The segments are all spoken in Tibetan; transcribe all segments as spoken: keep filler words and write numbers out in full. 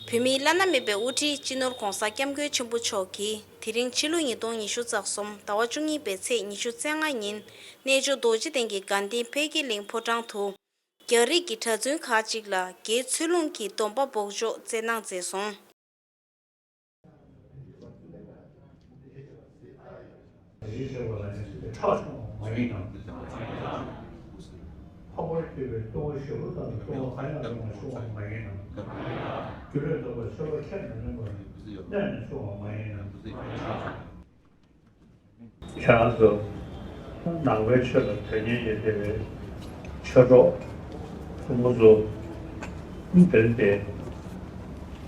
བོད་མིའི་བླ་ན་མེད་པའི་དབུ་ཁྲིད་སྤྱི་ནོར་༧གོང་ས་༧སྐྱབས་མགོན་ཆེན་པོ་མཆོག་གིས་དེ་རིང་ཕྱི་ལོ་ཉིས་སྟོང་ཉི་ཤུ་རྩ་གསུམ་ཟླ་བ་བཅུ་གཉིས་པའི་ཚེས་ཉི་ཤུ་རྩ་ལྔ་ཉིན་རྣལ་འབྱོར་རྡོ་རྗེ་གདན་གྱི་དགའ་ལྡན་ཕ་གི་གླིང་ཕོ་བྲང་དུ། རྒྱ་རིགས་ཀྱི་གྲྭ་བཙུན་ཁག་ཅིག་ལ་དགེ་ཚུལ་སློང་གི་སྡོམ་པ་འབོགས་ཆོག་སྩལ་གནང་མཛད་སོང་། གཞི་བྱས་པ་ལ་ནི་ཁྲག་ཕྱུང་བ་མ་ཡིན་ནམ། ཕ་མར་གྱུར་པའི་ལྟོ་བ་ཞིམ་པོ་དང་ལྟོ་བ་ཧ་ཡང་ཡང་ན་ཕྱུང་བ་མ་ཡིན་ནམ། རྒྱུ་ལས་ལྡོག་པའི་ཚོས་པ་ཁས་མི་ལེན་པར་གནས་ནས་ཕྱུང་བ་མ་ཡིན་ནམ། ཁྱེད་རང་ཚོ་ནང་པའི་ཆོས་ལ་དོན་གཉེར་ཡོད་བསྡད་པའི་ཆོས་གྲོགས་ཕོ་མོ་ཚོ་འདིར་བསྡད་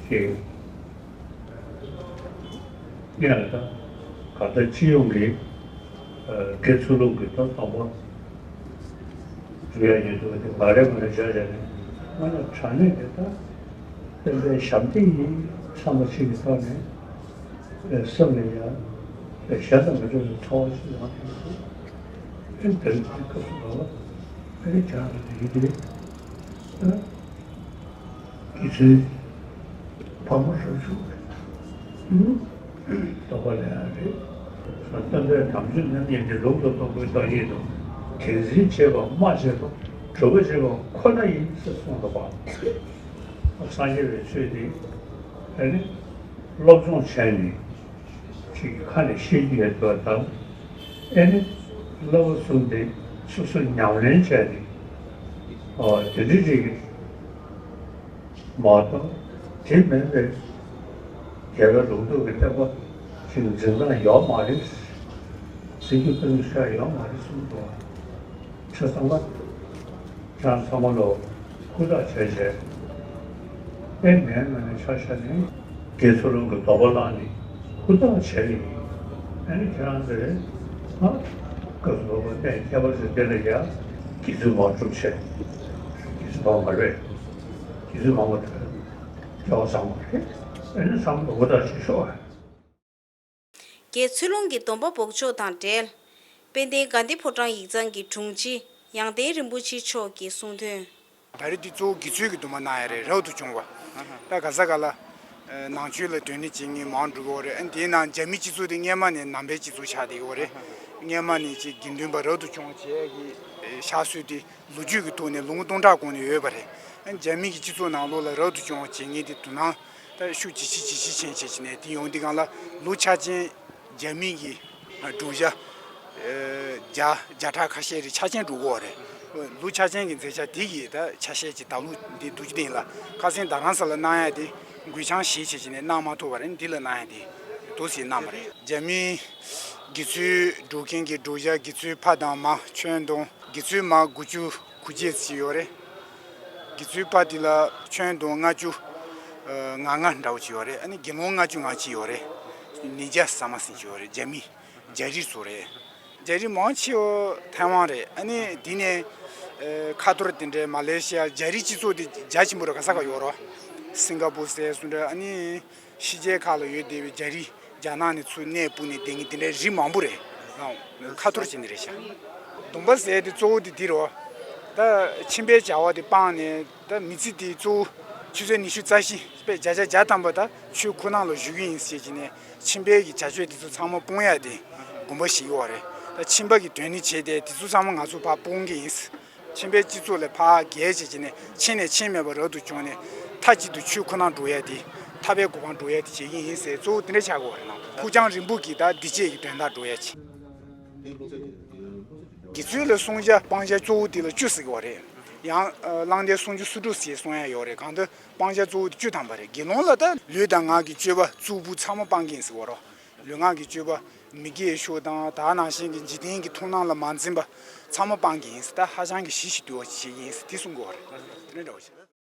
ཅིག་ཡང་ད་ག་ད་སྤྱི་ཡོངས་ཀྱི་དགེ་ཚུལ་སློང་གི་ད་དམ་པ་འཇུ་ཡ་ཡོད་འདུག་དེ་མ་རེད་མ་རེད་བྱས་བྱས་ནས་ང་ལ་དྲང་གནས་ཀྱི་ད་བསྟན་པའི་ཞབས་འདེགས་ཡིན་བསམ་པ་ཞིག་གི་ཐོག་ནས་སེམས་ལ་ཡ་གཞན་དང་མི་འདྲ་བའི་ཚོར་བ་ཞིག་ཡོང་གི་འདུག་ཨེ་དེ་རིང་འདི་སྐབས་སུ་ང་ལ་ཨེ་ཁྱེད་རང་ལ་ཡིན་དེ་ཨ། དགེ་ཚུལ་ཕ་མ་རབ་བྱུང་རེད། ལྟོ་ག་ལེན་ཡ་རེད། སྟོན་པས་དམ་ཆོས་རྣམ་གཉིས་ཏེ། ལུགས་དང་རྟོགས་པའི་སྟོང་ཉིད་དོ། དེང་འཛིན་བྱེད་པ་སྨྲ་བྱེད་པ། སྒྲུབ་པ་བྱེད་པ་ཁོ་ན་ཡིན་ཟེར་གསུངས་འདུག་པ། སངས་རྒྱས་པའི་ཆོས་དེ་ཨ་ནི་སློབ་སྦྱོང་བྱས་ནས་ཅིག་ཁ་ནས་ཤེས་ཀྱི་ཡོད་པ་དང་། ཨེ་ནི་བསླབ་པ་གསུམ་དེ་སོ་སོ་ཉམས་ལེན་བྱས་ནས་ཨོ་དེ་འདྲ་ཅིག་མ་གཏོགས་དེ་མིན་པའི་རྒྱལ་བའི་ལུང་རྟོགས་ཀྱི་བསྟན་པ་ཅིག་འཛིན་སྟངས་ཡོད་མ་རེད། འཛིན་རྒྱུ་སྤེལ་རྒྱུ་ཤ་ཡོད་མ་རེད་གསུངས་འདུག་ཁྱེད་ཚང་མ། ཁྱེད་རང་ཚང་མ་ལོ་ཧུར་ཐག་བྱས་བྱས། ཨེ་ངའི་ངོས་ནས་ཆ་བཞག་ནས་དགེ་ཚུལ་སློང་གི་སྡོམ་པ་བླངས་ནས་ཧུར་ཐག་བྱས་ནས་ཨ་ནི་ཁྱེད་རང་ཚོས་ང་སྐབས་སུ་བབ་པ་གཏན་ཁྱད་པར་ཅན་དེ་ལ་ཡ་དགེ་ཚུལ་མང་སྒྲུབ་བྱས། དགེ་ཚུལ་མང་མ་རེད། དགེ་ཚུལ་མང་བ་དེ་སྐལ་བ་བཟང་བ་རེད། ཨ་ནི་ཚང་མ་ལོ་ཧུར་ཐག་བྱེད་ཤོག་ཨ། དགེ་ཚུལ་སློང་གི་སྡོམ་པ་འབོགས་ཆོག་དང་འབྲེལ། དཔལ་ལྡན་དགའ་ལྡན་ཕོ་བྲང་ཡིག་ཚང་གི་དྲུང་ཆེ་ཡང་སྟེང་རིན་པོ་ཆེ་མཆོག་གིས་གསུངས་དོན། ད་རེས་འདི་གཙོ་བོ་དགེ་ཚུལ་གྱི་སྡོམ་པ་གནང་ཡ་རེད། རབ་ཏུ་བྱུང་བ། ད་ག་ས་ག་ལ་ནང་ཆོས་ལ་དོན་གཉེར་བྱེད་མཁན་མང་འགྲོ་གི་ཡོད་རེད། ཨ་དེའི་ནང་རྒྱ་མི་སྤྱི་ཚོགས་དེ་སྔས་མ་ནས་ནང་པའི་སྤྱི་ཚོགས་ཆགས་བསྡད་ཡོད་རེད། སྔས་མ་ནས་ཅིག་དགེ་འདུན་པ་རབ་ཏུ་བྱུང་བ་བྱས་ཀྱི་ཕྱག་སྲོལ་དེ་ལོ་རྒྱུས་ཀྱི་ཐོག་ནས་ལོ་ངོ་སྟོང་ཕྲག་གོང་ནས་ཡོད་པ་རེད། ཨ་རྒྱ་མི་གི་སྤྱི་ཚོགས་ནང་ལོགས་ལ་རབ་ཏུ་བྱུང་བ་བྱེད་མཁན་དེ་དོ་སྣང་ད་ཤུགས་ཇེ་ཆེ་ཇེ་ཆེ་ཕྱིན་བྱས་ཀྱི་ནས་དེ་ཡོང་དུས་སྒང་ལ་ལོ་ཆ་ཅན་རྒྱ་མི་གི་བསྒྲུབ་བྱ་བརྒྱ་བརྒྱ་ཕྲག་ཁ་ཤས་རེ་ཆ་ཅན་འགྲོ་གི་ཡོད་རེད། ལོ་ཆ་ཅན་གྱི་མཛད་འཆར་དེ་གི་ད་ཆ་ཤས་ཀྱི་ད་ལོ་འདི་འདུག་རྒྱུ་དེ་ལ་ཁ་སང་རྡ་རམ་ས་ལ་གནང་ཡ་དེ་འགོད་འཆར་བཞེས་བྱས་ཀྱི་ནས་གནང་མ་ཐུབ་པ་རེད། འདི་ལ་གནང་ཡ་དེ་འདུག་སེ་གནང་བ་རེད། རྒྱ་མིའི་དགེ་ཚུལ་སྒྲུབ་མཁན་གྱི་བསྒྲུབ་བྱ་དགེ་ཚུལ་ཕ་དང་མ་ཁྱོན་བསྡོམས་དགེ་ཚུལ་མ་དགུ་བཅུ་གོ་བརྒྱད་ཅིག་ཡོད་རེད། དགེ་ཚུལ་ཕ་དེ་ལ་ཁྱོན་བསྡོམས་ལྔ་བཅུ་ང་ལྔ་འདྲ་བོ་ཅིག་ཡོད་རེད། ཨ་ནི་དགེ་སློང་ལྔ་བཅུ་ང་གཅིག་ཡོད་རེད། ཉིས་བརྒྱ་ཟ་མ་ཟིན་ཅིག་ཡོད་རེད། རྒྱ་མི་རྒྱ་རིགས་ཚོ་རེད། རྒྱ་རིགས་མང་ཆེ་བ་ཐའེ་ཝན་རེད། ཨ་ནི་འདི་ནས་ཁ་ཐོར་དེ་འདྲའི་མ་ལེ་ཤི་ཡ་རྒྱ་རིགས་སྤྱི་ཚོགས་དེ་རྒྱ་ཆེན་པོ་རེད། ག་ས་ག་ཡོད་རོ། སིང་ག་པུར་ཟེར་སུ་འདྲ། ཨ་ནི་ཕྱི་རྒྱལ་ཁག་ལ་ཡོད་བསྡད་པའི་རྒྱ་རིགས་རྒྱ་ནག་ནས་ཚུར་གནས་སྤོས་ནས་བསྡད་མཁན་དེ་འདྲའི་རིགས་མང་པོ་རེད། ཁ་ཐོར་བྱས་ནས་རེད་ཤག་སྡོམ་པ་ཟེར་དེ་གཙོ་བོ་དེ་འདི་རེད་བ། ད་ཁྱིམ་པའི་བྱ་བ་དེ་སྤངས་ནས་ད་མི་ཚེ་དེ་གཙོ་བོ་ཆུ་ཚོད་ཉི་ཤུ་རྩ་བཞི་པའི་བརྒྱ་ཆ་བརྒྱ་ཐམ་པ་ད་ཆོས་ཁུ་ནང་ལ་བཞུགས་ཀྱི་ཡིན་ཟེར་གྱི་ནས་ཁྱིམ་པའི་གི་བྱ་སྤྱོད་དེ་ཚོ་ཚང་མ་སྤོང་ཡ་དེ་དགོངས་པ་བཞེས་ཡོད་རེད། ད་ཁྱིམ་པ་གི་དོན་ནི་བྱས་ཏེ་དེ་ཚོ་ཚང་མ་ང་ཚོ་ཕར་སྤོང་གི་ཡིན། ཁྱིམ་པའི་སྤྱི་ཚོགས་ལས་ཕར་བརྒལ་བྱས་ཀྱི་ནས་ཕྱིན་ནས་ཕྱིན་མེད་པར་རབ་ཏུ་བྱུང་ནས་མཐའ་གཅིག་ཏུ་ཆོས་ཁུ་ནང་འགྲོ་ཡ་དེ་ཐར་པའི་གོ་འཕང་འགྲོ་ཡ་དེ་བྱེད་ཀྱི་ཡིན་ཟེར་གཙོ་བོ་དེ་འདྲ་ཆགས་ཀྱི་ཡོད་རེད། ནང་ཕུགས་རྒྱང་རིང་པོ་གི་ད་འདི་བྱེད་ཀྱི་དོན་དག་འགྲོ་ཡ་ཆེ། དགེ་ཚུལ་ལ་བསྲུང་བྱ་སྤང་བྱ་གཙོ་བོ་དེ་ལ་བཅུ་ཟེར་གྱི་ཡོད་རེད། ཡང་བླང་དོར་བསྲུང་རྒྱུ་སུ་དྲུག་ཟེར་གསུང་ཡ་ཡོད་རེད། གང་ལྟར་སྤང་བྱ་གཙོ་བོ་དེ་བཅུ་ཐམ་པ་རེད། དགེ་སློང་ལ་ད་ལུས་དང་ངག་གི་སྤྱོད་པ་རྩུབ་པོ་ཚང་མ་སྤང་གི་ཡིན་ཟེར་གྱི་ཡོད་རེད། ལུས་ངག་གི་སྤྱོད་པ་མི་དགེ་བའི་ཕྱོགས་དང་ད་ནང་བཞིན་གྱི་འཇིག་རྟེན་གྱི་མཐོང་སྣང་ལ་མ་འཛེམ་པ་ཚང་མ་སྤང་གི་ཡིན་ཟེར། ད་ཧ་ཅང་གི་ཞི་ཞིང་དུལ་བ་ཞིག་བྱེད་ཀྱི་ཡིན་ཟེར་དེ་གསུང་གི་ཡོད་རེད། དེ་འདྲ་འདྲ་བོ་ཞིག